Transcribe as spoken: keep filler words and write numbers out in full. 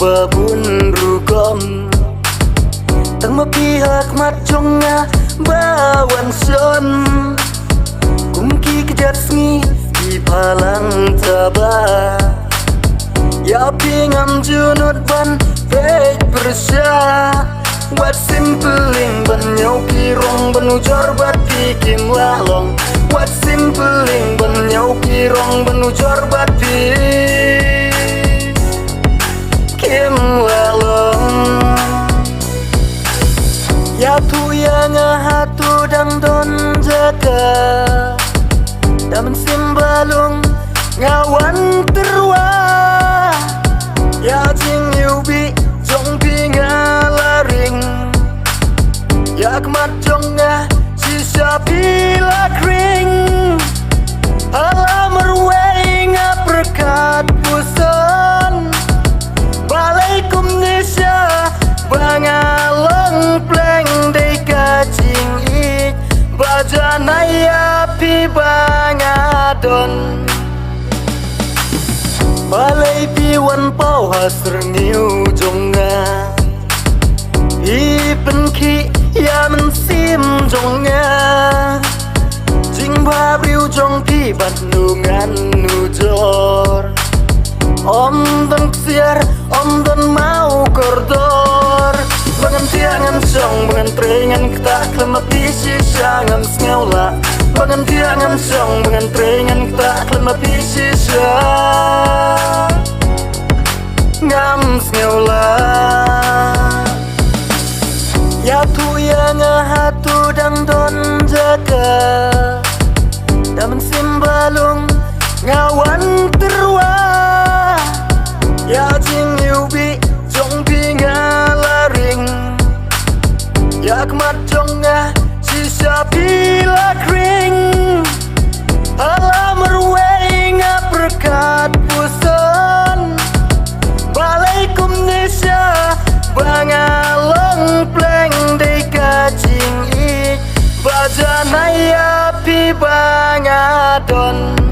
ba bun rukom. Tang ma phi ha khmat jong nga ba wan shon. Kum ki kjat sngi ki phalang taba. Ïa phi ngam ju nud ban peit pyrshah. Wat sim pyrshah ban ñiew ki rong ban ujor bad phi kim lah long. Wat sim pyrshah ban ñiew ki rong ban ujor bad phi kim lah long. Ïathuh ïa nga hato dang don jaka. Da mynsiem ba lung nga wan tyrwa. Ïa jingïewbih jong phi nga la ring. Ïa khmat jong nga shisha phi la khring. Ha la marwei nga pyrkhat puson. Balei kumne sha ba nga long pleng dei ka jingïeit. Ba janai ïa phi ba nga don. Balei phi wan paw ha syrngiew jong nga. Phi pynkhih ïa mynsiem jong nga. Jingbhabriew jong phi bad nu ngan nujor. Ym don ksiar, ym don maw kordor. Ba ngan thiah ngan shong, ba ngan trei ngan ktah, khlem ma phi shisha ngam sngew lah. Ba ngan thiah ngan shong, ba ngan trei ngan ktah, khlem ma phi shisha ngam sngew lah. Ïathuh ïa nga hato dang don jaka. Da mynsiem ba lung nga wan tyrwa. Ïa jingïewbih jong phi nga la ring. Ïa khmat jong nga shisha phi la khring. Ha la marwei nga pyrkhat puson. Balei kumne sha ba nga long pleng dei ka jingïeit. Ba janai ïa phi ba nga don.